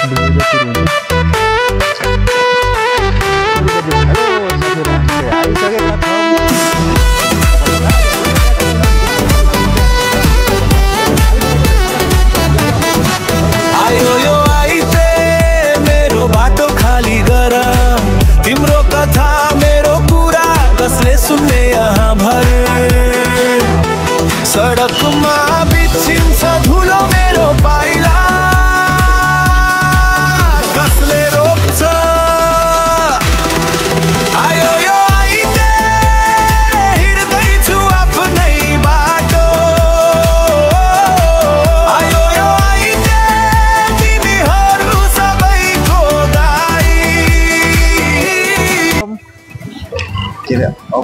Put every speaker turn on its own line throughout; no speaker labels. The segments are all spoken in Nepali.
भिडियो सुरु हुन्छ।
आयो यो आइते मेरो बाटो खाली गर, तिम्रो कथा मेरो कुरा कसले सुन्ने यहाँ भर। सडकमा बिछिन्छ धुलो मेरो पाइला, कसले रोक्छ। आयो यो आइते हिँड्दैछु आफ्नै बाटो, आयो यो आइते तिमीहरू सबैको दाइ।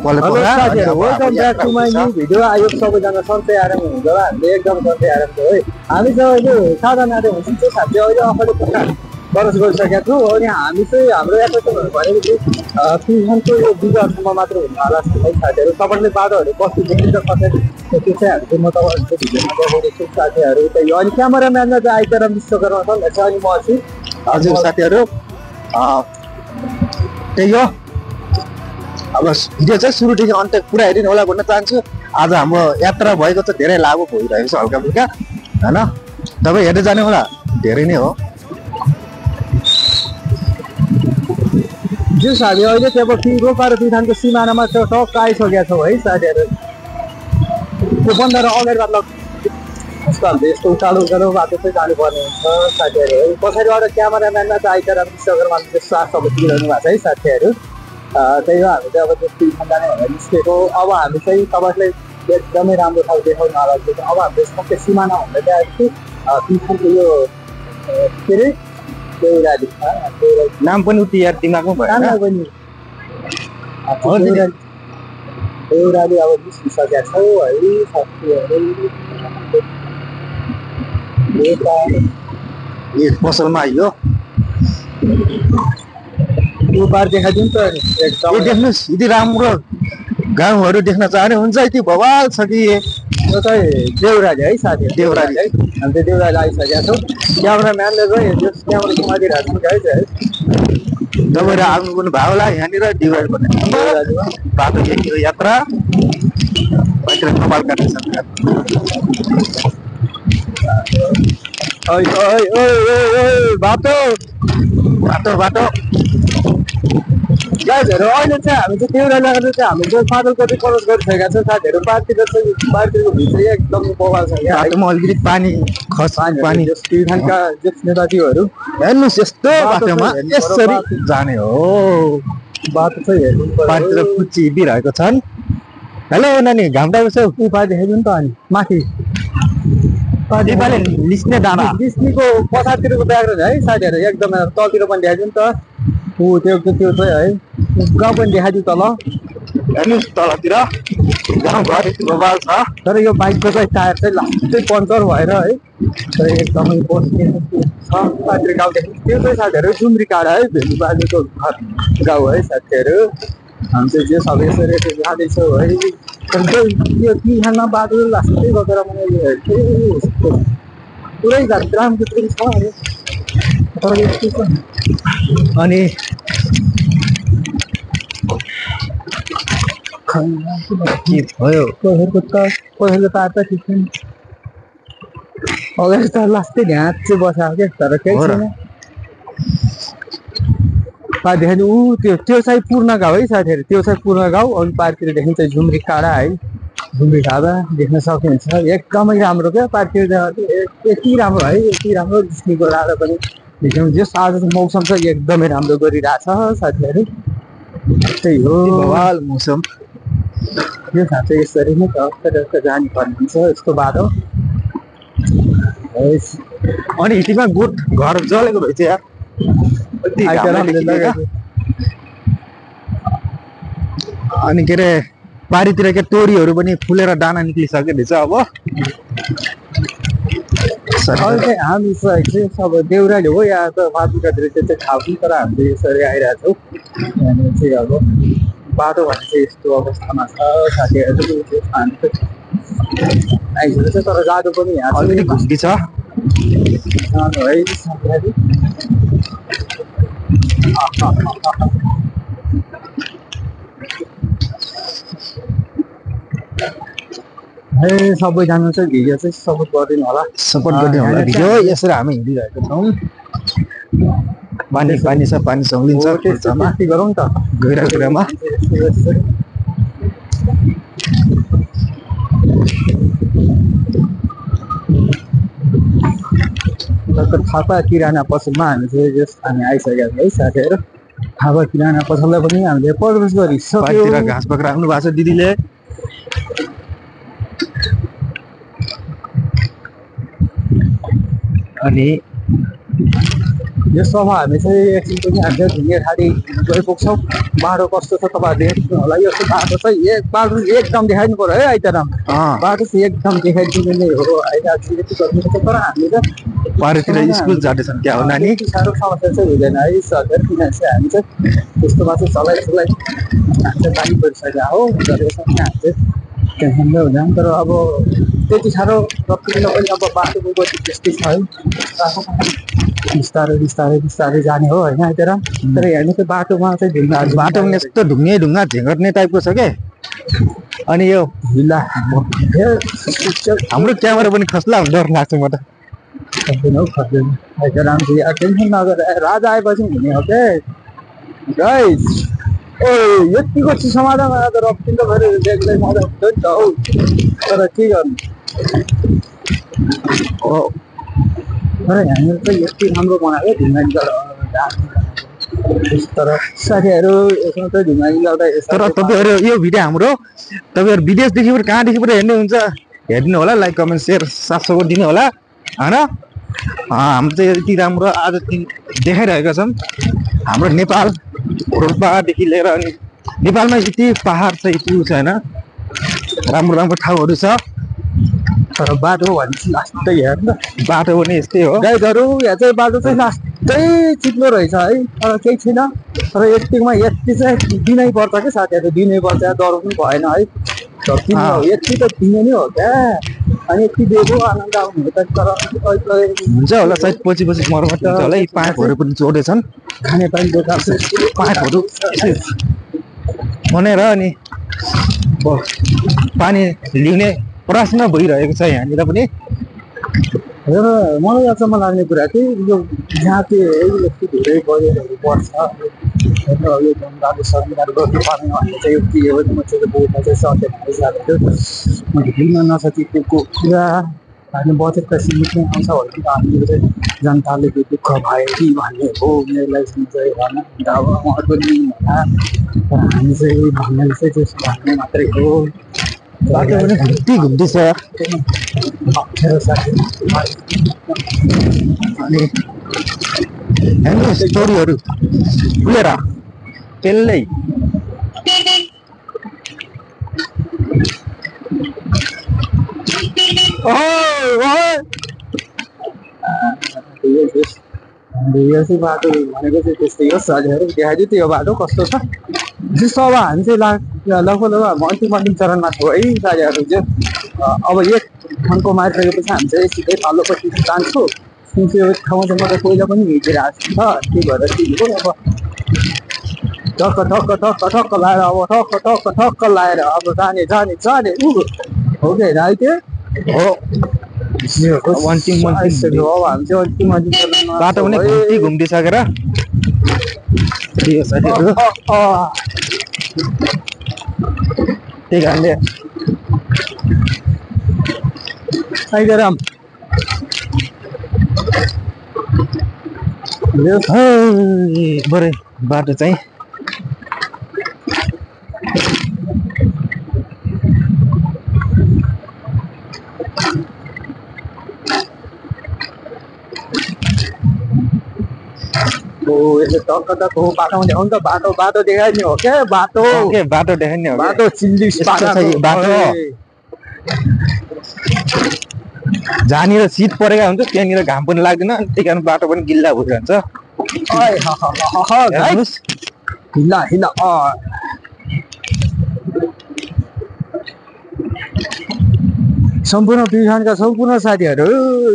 Welcome back to my new video. आयो सबैजना सन्चै आराम हुनुहुन्छ होला, हामीले एकदम सन्चै आराम छ है। हामी चाहिँ अहिले साधना हुन्छौँ साथी अहिले अगाडि प्रवेश गरिसकेका छौँ अनि हामी चाहिँ हाम्रो एट्र्याक्सनहरू भनेपछि सिजनको यो बिगरसम्म मात्र हुनेवाला छ है साथीहरू। तपाईँले बाटोहरू कस्तो देखिन्छ कसरी त्यो चाहिँ हामीले म तपाईँहरूको भिडियोमा देखाउँदै छु साथीहरू। त्यही हो अनि क्यामेराम्यानमा चाहिँ आइतरा विश्वकर्मा छन् अनि म छु। हजुर साथीहरू त्यही हो। अब भिडियो चाहिँ सुरुदेखि अन्त पुरा हेरिनु होला भन्न चाहन्छु। आज हाम्रो यात्रा भएको चाहिँ धेरै लामो भइरहेको छ हल्का फुल्का होइन, तपाईँ हेर्दै जानु होला धेरै नै हो। जो साथी अहिले चाहिँ अब रोपा र प्युठानको सिमानामा टक्क आइसकेका छौँ है साथीहरू। त्यो बन्दाएर अगाडिबाट यस्तो उकालो उकालो बाटो चाहिँ जानुपर्ने हुन्छ साथीहरू है। पछाडिबाट क्यामेराम्यानमा चाहिँ आइतरा विश्वकर्माले चाहिँ साथ सबै दिइरहनु भएको छ है साथीहरू। त्यही हो हामी चाहिँ अब त्यो प्युठान जाने भनेर निस्केको। अब हामी चाहिँ तपाईँलाई एकदमै राम्रो ठाउँ देखाउनु होला। अब हामीले सबै सिमाना भन्दा चाहिँ आएको प्युठानको यो के अरे देउराली नाम पनि उति यार दिमागमा भयो देउराली अब निस्किसकेका छौँ है साथीहरू। पसलमा आइयो यो पार देखाइदिउँ त एकदम देख्नुहोस्। यदि राम्रो गाउँहरू देख्न चाहने हुन्छ यति भवाल छ कि यो चाहिँ देउराली है साथीहरू। देउराली है हामी चाहिँ देउराली आइसकेका छौँ। क्यामेराम्यानले चाहिँ क्यामेरा घुमाइदिइरहेको छ है तपाईँहरू आउनु पनि भयो होला यहाँनिर देउराली भन्ने बाटो देखियो यात्रा कपाल काट्ने बाटो बाटो बाटो गाइजहरू। अहिले चाहिँ हामी चाहिँ देउराली लगाएर चाहिँ हामी चाहिँ फादलको चाहिँ क्रस गरिसकेका छौँ साथीहरू। पार्टीको भित्र एकदम बगाल छ यहाँ अलिकति पानी पानी प्युठानका नेताजीहरू हेर्नुहोस् यस्तो बाटोमा यसरी जाने हो बाटो चाहिँ हेर्नु पार्टीतिर कुची दिइरहेको छन्। हेलो नानी घाम डाल्छौ उपाय देखाइदिउँ नि त अनि माथि लिस्ने डाँडा लिस्नेको पछाडितिरको ब्याकग्राउन्ड है साथीहरू एकदमै तलतिर पनि देखाइदिउँ नि त। त्यो चाहिँ है गाउँ पनि देखाइदिउँ तल हेर्नुहोस् तलतिर गाउँघर यति बबाल छ। तर यो बाइकको चाहिँ टायर चाहिँ लास्टै पङ्चर भएर है एकदमै बस्ने छ साथीहरू गाउँदेखि। त्यो चाहिँ साथीहरू डुम्री काँडा है भेली बाजेको घर गाउँ है साथीहरू। हामी चाहिँ जे सबै यसरी जाँदैछौँ है। यो प्युठानमा बाटो लास्टै गएर मलाई पुरै राम्रो छ तर यस्तो छ। अनि के भयो कसैको तार त ठिक छैन अगाडि त लास्टै ढ्याँच चाहिँ बसाएको क्या तर केही छैन। देखाइदिनु ऊ त्यो चाहिँ पूर्ण गाउँ है साथीहरू। त्यो चाहिँ पूर्ण गाउँ अनि पार्टीतिर देखिन्छ झुम्री काँडा है झुम्री ढाबा देख्न सक्नुहुन्छ। एकदमै राम्रो क्या पार्टीतिर यति राम्रो है यति राम्रो जिस्नीको डाँडा पनि देख्नु। जो आज मौसम चाहिँ एकदमै राम्रो गरिरहेछ साथीहरू। त्यही हो बवाल मौसम। यो थाहा चाहिँ यसरी नै जानु पर्ने हुन्छ यस्तो बाटो। अनि हिटीमा गोठ घर जलेको भएछ यार अनि के अरे पारीतिर के तोरीहरू पनि फुलेर दाना निक्लिसक्यो रहेछ। अब हामी चाहिँ सब देउराली हो या त फालतुका दृश्य चाहिँ खाऊ तर हामीले यसरी आइरहेको छौँ। यहाँनिर चाहिँ अब बाटो भने चाहिँ यस्तो अवस्थामा छ साथीहरू आइसकेको छ तर जाडो पनि यहाँ अलिकति घुस्की छ है साथीहरु हे सबैजना चाहिँ भिडियो चाहिँ सपोर्ट गरिदिनु होला
भिडियो यसरी हामी हिँडिरहेको छौँ पानी समिन्छ
टेस्टी गरौँ त
गइरहेको बेलामा
थापा किराना पसलमा हामी आइसकेका छौँ है साथीहरु थापा किराना पसललाई पनि हामीले प्रवेश गरिसक्यौँ
घाँस पक्रा आउनु भएको छ दिदीले अनि
यो सभा हामी चाहिँ एकछिन पनि हामीले ढुङ्गे खाडी गइपुग्छौँ बाटो कस्तो छ तपाईँहरूले हेर्नु होला यो बाटो चाहिँ बाटो एकदम देखाइदिनु पर्यो है आइतराम बाटो चाहिँ एकदम देखाइदिनु नै हो होइन तर हामीले
पारितिर स्कुल जाँदैछन् क्या हो नानी
साह्रो समस्या चाहिँ हुँदैन है सरकार किनभने चाहिँ हामी चाहिँ त्यस्तोमा चाहिँ चलाइ चाहिँ बानी परिसकेका हो हामीले टेन्सन नै हुँदैन तर अब त्यति साह्रो प्रकृतिमा पनि अब बाटोको गति त्यस्तै छ है बिस्तारै जाने हो होइन तर हेर्नु चाहिँ बाटोमा चाहिँ
बाटो पनि यस्तो ढुङ्गा झेङ्गट्ने टाइपको छ क्या अनि यो
हिल्ला
हाम्रो क्यामेरा पनि खस्ला डर लाग्छ म त
खस्दैन टेन्सन नगरेर राजा आएपछि हुने हो क्या गाइस यतिको समाधान त रक्सिन त फेरि देख्दै मजा हुन्छ नि त हौ तर के गर्नु तर यहाँनिर चाहिँ यति राम्रो बनायो ढुङ्गा निकाल्दा तर साथीहरू यसमा चाहिँ ढुङ्गा निकाल्दा
तर तपाईँहरू यो भिडियो हाम्रो तपाईँहरू विदेशदेखिबाट कहाँदेखिबाट हेर्नुहुन्छ हेरिदिनु होला लाइक कमेन्ट सेयर साथ दिनु होला होइन हाम्रो चाहिँ यति राम्रो आज देखाइरहेका छौँ हाम्रो नेपाल रोल्पादेखि लिएर अनि नेपालमा यति पहाड छ यति उ छ होइन राम्रो ठाउँहरू छ
तर बाटो भनेपछि लास्टै हेर्नु
बाटो पनि यस्तै हो
गाइडहरू यहाँ चाहिँ बाटो चाहिँ लास्टै चिप्लो रहेछ है तर केही छैन तर यतिमा यति चाहिँ दिनै पर्छ क्या साथीहरू दिनै पर्छ डराउनु भएन है यति त दिने नै हो क्या अनि यति दिएको आनन्द आउनु त तर
हुन्छ होला सायद पछि मर्मत हुन्छ होला यी पाइपहरू पनि जोडेछन्
खानेपानी दोकान
पाइपहरू बनाएर अनि पानी ल्याउने प्रश्न भइरहेको छ यहाँनिर पनि
र मलाई अचम्म लाग्ने कुरा चाहिँ यो जहाँ चाहिँ यति धेरै बजेटहरू पर्छ यो ढुङ्गाको सरकार गर्नु पर्ने भन्ने चाहिँ यो के हो म चाहिँ बोल्न चाहिँ सकेन भइसकेको थियो मैले भुल्न नसकेको कुरा हामी बजेट त सीमित नै आउँछ भने हामीले चाहिँ जनताले त्यो दुःख भयो कि भन्ने हो उनीहरूलाई चाहिँ भन्न अब अर्को दिन होला तर हामी चाहिँ भन्ने चाहिँ त्यस्तो भन्ने मात्रै हो
बाटो पनि घुम्दैछ अनि स्टोरीहरू खुलेर त्यसले
यो चाहिँ बाटो भनेको चाहिँ त्यस्तै हो साथीहरू देखाइदियो त्यो बाटो कस्तो छ जस्तो अब हामी चाहिँ लगभग अन्तिम चरणमा छौँ है साथीहरू चाहिँ अब एक ठाउँको मारिसकेपछि हामी चाहिँ सिधै तल्लोपट्टि जान्छौँ त्यो ठाउँ चाहिँ मलाई पहिला पनि हिँडिरहेको छ त्यही भएर चाहिँ ठक्क लाएर अब ठक्क लाएर अब जाने हो कि होइन है त्यो हो
अन्तिम
अब हामी चाहिँ अन्तिम
बाटो पनि घुम्दिसकेर त्यही कारणले
आइराम
बरे बाटो चाहिँ
टक्क हो बाटो देखाउनु त बाटो देखाइदिने हो क्या
बाटो देखाइने हो
बाटो चिल्ली
बाटो जहाँनिर शीत परेका हुन्छ त्यहाँनिर घाम पनि लाग्दैन त्यही कारण बाटो पनि गिल्ला भइरहन्छ
हिला सम्पूर्ण प्युठानका सम्पूर्ण साथीहरू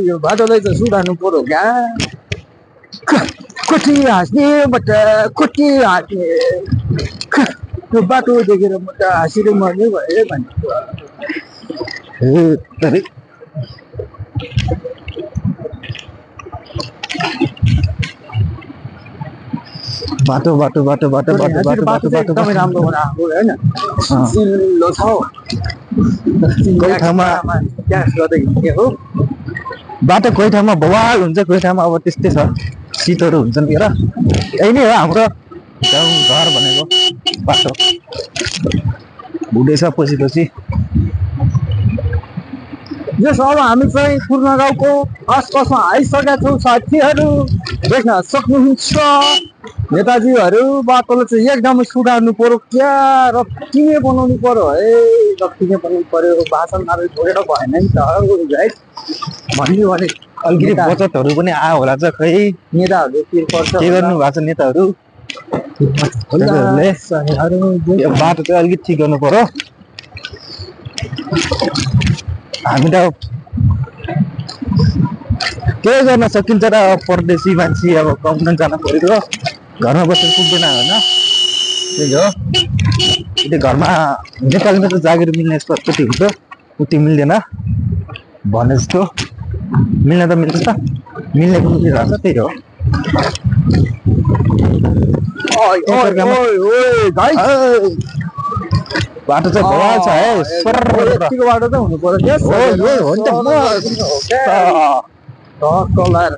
यो बाटोलाई चाहिँ सुधार्नु पर्यो क्या कति हाँस्ने म त कति हाँस्ने यो बाटो देखेर म त हाँसिँदै मर्ने भए भनेको
बाटो बाटो बाटो बाटो बाटो बाटो बाटो बाटो
एकदमै राम्रो बनाएको होइन चिल्लो छ
कोही ठाउँमा
ग्यास गर्दै हिँड्ने हो
बाटो कोही ठाउँमा बवाल हुन्छ कोही ठाउँमा अब त्यस्तै छ शीतहरू हुन्छन् के र यही नै हो हाम्रो गाउँ घर भनेको बाटो हुँदैछ पछि पछि
यस अब हामी चाहिँ पूर्ण गाउँको आसपासमा आइसकेका छौँ साथीहरू देख्न सक्नुहुन्छ नेताजीहरू बाटोलाई चाहिँ एकदमै सुधार्नु पर्यो क्या रक्तिने बनाउनु पर्यो है रक्तिने बनाउनु पर्यो भाषणहरू छोडेर भएन नि त है भन्यो भने
अलिकति बचतहरू पनि आयो होला चाहिँ खै
नेताहरूले के पर्छ
के गर्नु भएको छ नेताहरू यो बाटो चाहिँ अलिकति ठिक गर्नु पर्यो हामी त के गर्न सकिन्छ र परदेशी मान्छे अब कमाउन जान पऱ्यो घरमा बसेर पुग्दैन होइन त्यही हो त्यो घरमा नेपालमा त जागिर मिल्ने कति हुन्छ उति मिल्दैन भने जस्तो मिल्न त मिल्छ त मिल्नेको मिलिरहेको छ त्यही हो बाटो चाहिँ बवाल छ है
यतिको बाटो चाहिँ हुनु पर्यो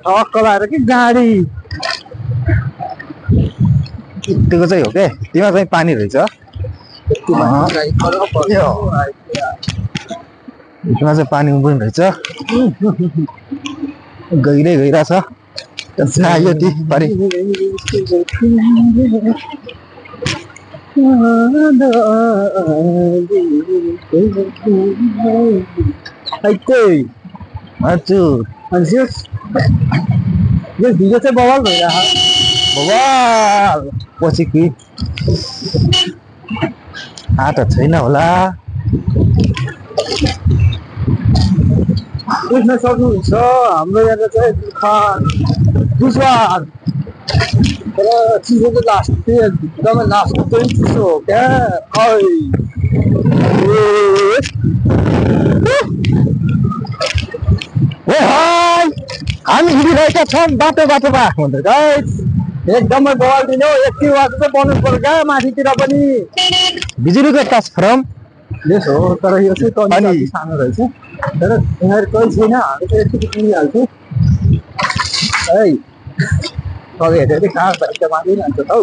टक्क लाएर कि गाडी
यतिको चाहिँ हो के त्यहाँ चाहिँ पानी रहेछ यसमा चाहिँ पानी उब्रिनु रहेछ गइरहेछ आयो ती पानी हजुर
यो भिडियो चाहिँ बवाल भइरहेको
बवाल पछि कि आँटा छैन होला
बुझ्न सक्नुहुन्छ हाम्रो यहाँ चाहिँ दुश्वार तर चिसोको लास्ट एकदमै लास्ट चाहिँ चिसो हो क्या
हामी हिँडिरहेका छौँ बाटो बाटोमा
एकदमै बवाल दिने हो यति बाटो चाहिँ बनाउनु पर्यो क्या माथितिर पनि
बिजुलीको ट्रान्सफर्म
यस हो तर यो चाहिँ कति सानो रहेछ तर यहाँहरू कहीँ छैन हामी चाहिँ यति किनिहाल्छौँ है तपाईँ हेरेर चाहिँ कहाँ बाइक त माथि जान्छ हौ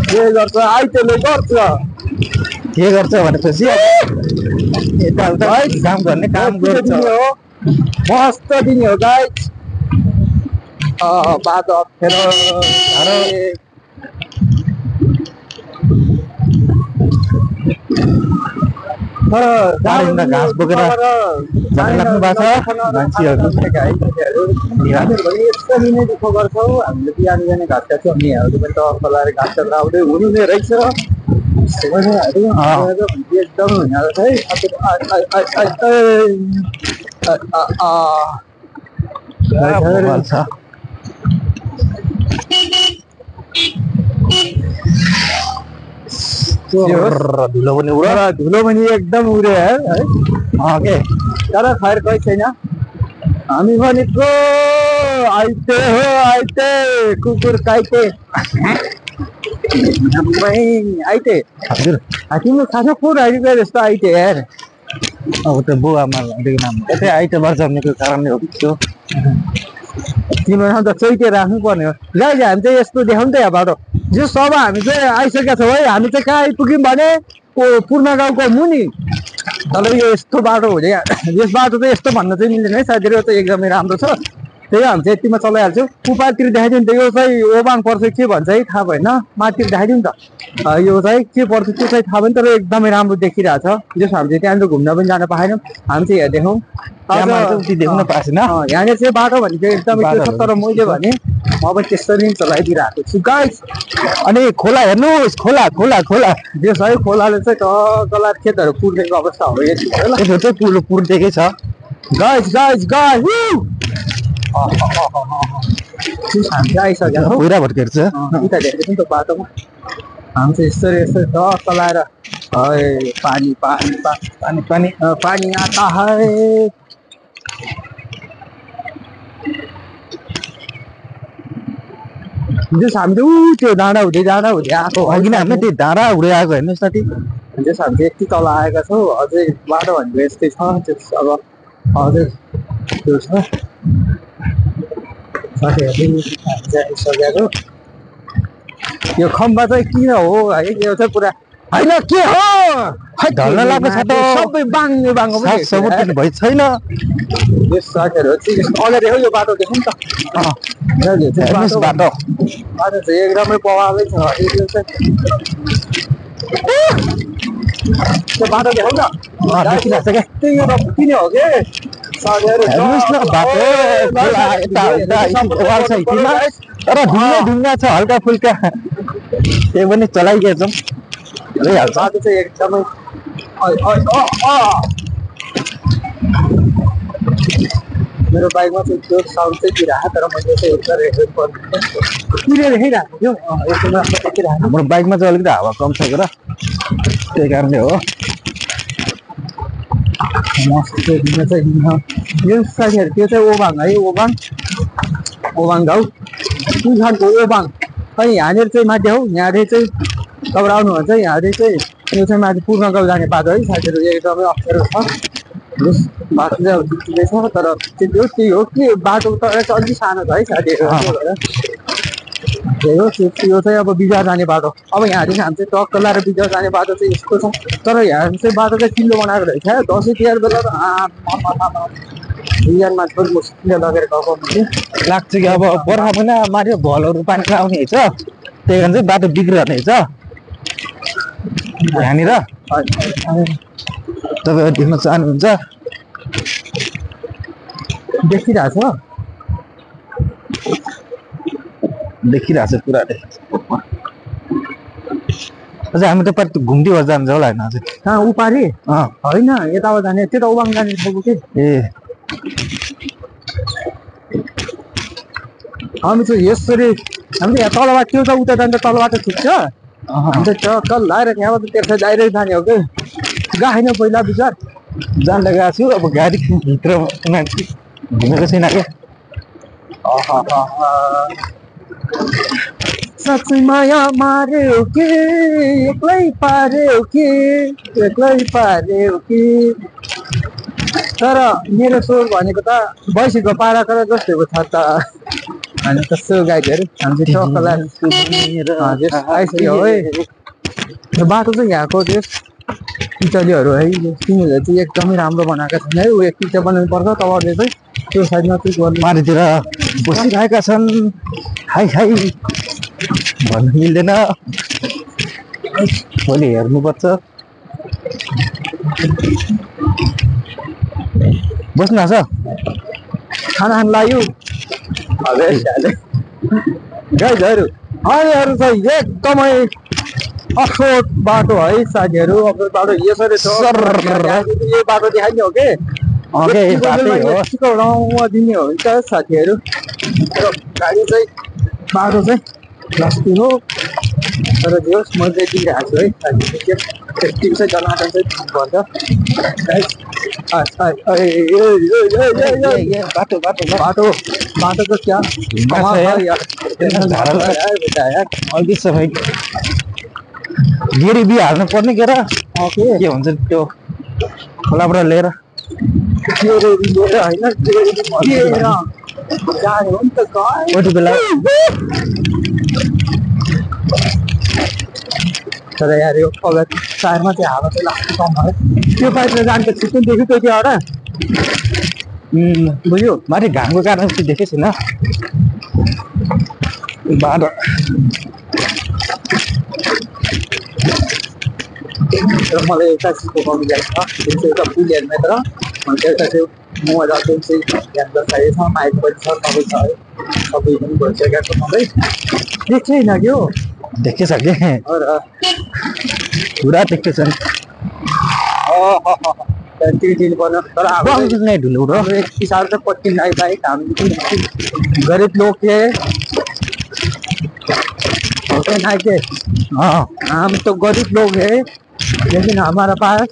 के गर्छ आइतेले गर्छ
के गर्छ भनेपछि यताउता काम गर्ने काम गर्छ
मस्त दिने हो गाइस बाटो अप्ठ्यारो
घाँस बोकेर जान लाग्नु भएको छ मान्छेहरू
दुःख गर्छौँ हामीले बिहान जाने घाँस काट्छौँ अनि यहाँहरू पनि त खोलाएर घाँस काटेर आउँदै हुनु नै रहेछ एकदम
धुलो
पनि एकदम उड्यो है
के
तर खैर कोही छैन हामी भनेको आइते हो आइते कुकुर काइते आइते
हजुर
तिम्रो खासमा को आइदियो जस्तो आइते यार
अब त्यो बुवामा नाम त्यही आइतबार जन्मेको कारणले हो त्यो
तिम्रो नाम त चैते राख्नु पर्ने हो गाइज हामी चाहिँ यस्तो देखाउँ त यहाँ बाटो जो सब हामी चाहिँ आइसकेका छौँ है हामी चाहिँ कहाँ आइपुग्यौँ भने पूर्ण गाउँको मुनि तर यो यस्तो बाटो हुँदै यस बाटो चाहिँ यस्तो भन्न चाहिँ मिल्दैन है साथीहरू चाहिँ एकदमै राम्रो छ त्यही हामी चाहिँ यतिमा चलाइहाल्छौँ उपातिर देखाइदिउँ नि त यो चाहिँ ओबाङ पर्छ के भन्छ है थाहा भएन माथितिर देखाइदिउँ नि त यो चाहिँ के पर्छ त्यो चाहिँ थाहा भएन तर एकदमै राम्रो देखिरहेछ जस हामी चाहिँ त्यहाँनिर घुम्न पनि जान पाएनौँ हामी चाहिँ हेर्दैछौँ
देख्न पाएन
यहाँनिर चाहिँ बाटो भनेको एकदमै त्यो छ तर मैले भने म अब त्यसरी नै चलाइदिइरहेको छु गाइस
अनि खोला हेर्नुहोस् खोला खोला खोला
देश है खोलाले चाहिँ तल खेतहरू पुर्नेको अवस्था हो यति ल
त्यो चाहिँ पुल पुर्देकै छ
गाइस गाइस गाइस हामी आइसक्यो हो
पुरा भर्केर छ
उता हेर्दैछौँ त बाटोमा हामी चाहिँ यसरी यसरी चलाएर पानी पानी पानी पानी पानी आता है जस हामी चाहिँ त्यो डाँडा हुँदै आएको
अघि नै हामी त्यो धारा हुँदै आएको हेर्नुहोस् न त्यो
जस हामी चाहिँ यति तल आएका छौँ अझै बाटो भनेको यस्तै छ त्यस अब अझै त्यो छ साथीहरू यो खम्बा चाहिँ किन हो है यो चाहिँ पुरा होइन के हो
ढल्न लाग्छ छ त
सबै बाङ्गो बाङ्गो पनि
सबुत पनि भइ छैन
यस साथीहरू चाहिँ अगाडि हो यो बाटो देखौँ त
हेर्नुहोस् बाटो
बाटो चाहिँ एकदमै पवालै छ यो चाहिँ त्यो बाटो देखाउँ त
देखिरहेको छ क्या
त्यही हो त किन हो के साथीहरू
हेर्नुहोस् न बाटो खोला यता वाल छ हिटीमा तर ढुङ्गा छ हल्का फुल्का त्यही पनि चलाइदिएछौँ रहिहाल्छ
बाटो चाहिँ एकदमै मेरो बाइकमा चाहिँ त्यो साउन्ड चाहिँ दिइरहेको तर मैले चाहिँ एउटा रेकर्ड गर्नु देखिरहेको थियो एकदमै राम्रो देखिरहेको
हाम्रो बाइकमा चाहिँ अलिकति हावा कम छ र त्यही कारणले हो
मस्त चाहिँ यो साथीहरू त्यो चाहिँ ओबाङ है ओबाङ गाउँ कुखानको ओबाङ अनि यहाँनिर चाहिँ माथि हौ यहाँनिर चाहिँ तपाईँ आउनुहुन्छ यहाँनिर चाहिँ यो चाहिँ माथि पूर्ण गाउँ जाने बाटो है साथीहरू एकदमै अप्ठ्यारो छ बाटो चाहिँ अब ठिकै छ तर त्यही हो कि बाटो त अलिक सानो छ है साथीहरू यो चाहिँ अब बिजार जाने बाटो अब यहाँदेखि हामी चाहिँ टक्क लाएर बिजार जाने बाटो चाहिँ यस्तो छ तर यहाँ चाहिँ बाटो चाहिँ चिल्लो बनाएको रहेछ दसैँ तिहार बेला बिहारमा थोरै मुस्किलले लगेर गएको हुन्छ
लाग्छ कि अब बर्खा पनि माथि भलहरू पानी आउने छ त्यही कारण चाहिँ बाटो बिग्रिरहने छ यहाँनिर तपाईँहरू देख्न चाहनुहुन्छ देखिरहेछ पुरा अझै हामी त पारि घुम्ती भएर जान्छ होला होइन अझै
कहाँ उपारि होइन यताबाट जाने त्यो त उबाङ जाने खालको के
ए
हामी चाहिँ यसरी हामी यहाँ तलबाट त्यो त उता जान्छ तलबाट ठिक छ हामी त टक्क लाएर त्यहाँबाट त्यसरी डाइरेक्ट जाने हो कि गएन पहिला विचार
जान गएको छु अब गाडीभित्र मान्छे घुमेको छैन क्या
साँच्चै माया मार्यो के एक्लै पार्यो कि तर मेरो स्वर भनेको त भैँसीको पाराको जस्तो हो छ त अनि कस्तो गाइडहरू हामी चाहिँ टक्क आइसक्यो है बाटो चाहिँ यहाँको त्यस किचलीहरू है तिनीहरूले चाहिँ एकदमै राम्रो बनाएका छन् है ऊ एक किचा बनाउनु पर्छ तपाईँहरूले चाहिँ त्यो साइडमा चाहिँ गर्नु
माथितिर बसिरहेका छन् हाई हाई भन्नु मिल्दैन भोलि हेर्नुपर्छ बस्नु छ
खाना खानु लाग्यो गाइजहरू अहिलेहरू चाहिँ एकदमै अफरोड बाटो है साथीहरू अफरोड बाटो यसरी यो बाटो देखाइने हो कि ठाउँमा दिने हो नि त साथीहरू गाडी चाहिँ बाटो चाहिँ प्लास्टिक हो तर जे होस् म चाहिँ दिइरहेको छु है साथीहरू टिम चाहिँ जनाटन चाहिँ बाटो बाटोको क्या
अघि सबै गेरी बिहा हाल्नु पर्ने के र के हुन्छ त्यो खोलाबाट लिएर
होइन
कति बेला
तर यार यो टायरमा चाहिँ हावा चाहिँ लाग्छ कम भयो त्यो पाइपले जान्छ छिट्टो देख्यो त्यो एउटा
बुझ्यो माथि घामको कारण चाहिँ देखेको छैन बाटो
तर मलाई एउटा चिजको कमी लाग्छ त्यो चाहिँ एउटा पुल हेर्ने तर अन्त एउटा चाहिँ म जुन चाहिँ ध्यान दर्शाएको छ माइक पनि छ सबै छ है सबै पनि भइसकेको छ सबै देख्छै न क्या
देखेछ के पुरा देखेछ नि
त्यो दिनुपर्ने तर
नहीं ढुलो र
एक किसान तो कठिन नहीं भाई काम गरीब लोग के होते ना के हम तो गरीब लोग है लेकिन हमारा पास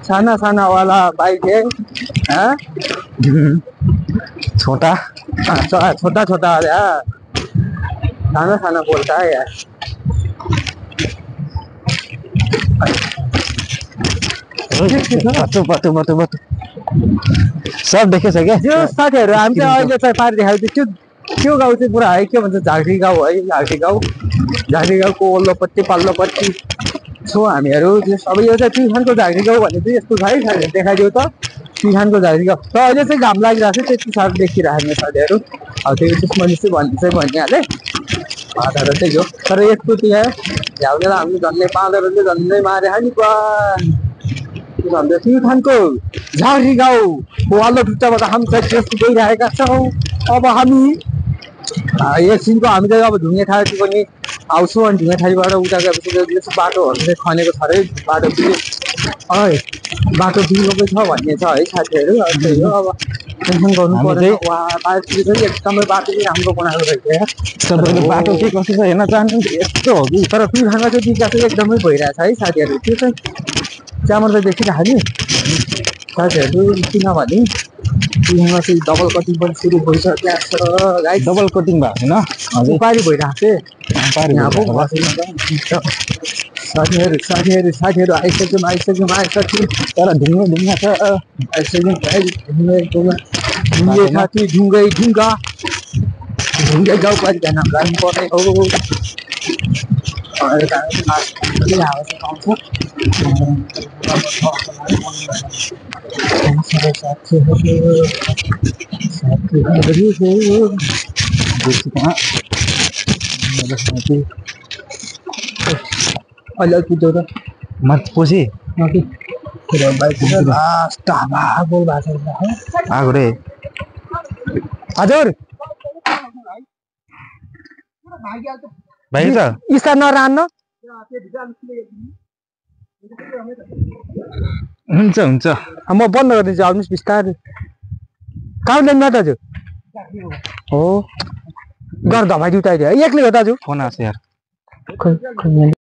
छाना छाना वाला बाइक है हाँ?
छोटा
छोटा छोटा यार छाना छाना बोलता है यार
बाटो सब देखेछ क्या
त्यो साथीहरू हामी चाहिँ अहिले चाहिँ पारि देखाएको त्यो गाउँ चाहिँ पुरा है के भन्छ झाँक्री गाउँ है झाँक्री गाउँको वल्लोपट्टि पल्लोपट्टि छौँ हामीहरू त्यो सबै यो चाहिँ प्युठानको झाँक्री गाउँ भन्ने चाहिँ यस्तो छ है साथीहरू देखाइदियो त प्युठानको झाँक्री गाउँ र अहिले चाहिँ घाम लागिरहेको छ त्यति साह्रो देखिरहेको साथीहरू अब त्यो त्यसमा चाहिँ भनिहालेँ तर त्यही हो तर यस्तो त्यो झ्याउनेर हामीले झन्डै बाँदरहरूले झन्डै मारे नि प्युठानको झाँक्री गाउँ वाल्लो टुट्टाबाट हामी चाहिँ त्यस्तो गइरहेका छौँ अब हामी एकछिनको हामी चाहिँ अब ढुङ्गेठारी पनि आउँछौँ अनि ढुङ्गेठारीबाट उता गएपछि बाटोहरू चाहिँ खनेको छ अरे बाटो बिग्रेको छ भन्ने छ है साथीहरू त्यही हो अब टेन्सन गर्नु पर्दैन चाहिँ एकदमै बाटो चाहिँ राम्रो बनाएको रहेछ
तपाईँको बाटो के कसो छ हेर्न चाहनुहुन्छ यस्तो हो कि
तर प्युठानमा चाहिँ विकास चाहिँ एकदमै भइरहेछ है साथीहरू त्यो चाहिँ त्यहाँबाट चाहिँ देखिरहेको नि साथीहरू किनभने यहाँ चाहिँ डबल कटिङ पनि सुरु भइसकेको छ गाई
डबल कटिङ भएको छैन
पारी भइरहेको छ साथीहरू आइसक्यौँ
तर ढुङ्गा छ
ढुङ्गे गाउँपालिका नाम लाग्नुपर्ने हो अहिले कुद्यो त
मत पछि आगो रे
हजुर
भाइ त
इसा नरान्न
हुन्छ
म बन्द गरिदिन्छु आउनुहोस् बिस्तारै कहाँ ल्याउनु दाजु हो गर धमाइ उठाइदियो एक्लै हो दाजु
फोन आएको छ यार
खोइ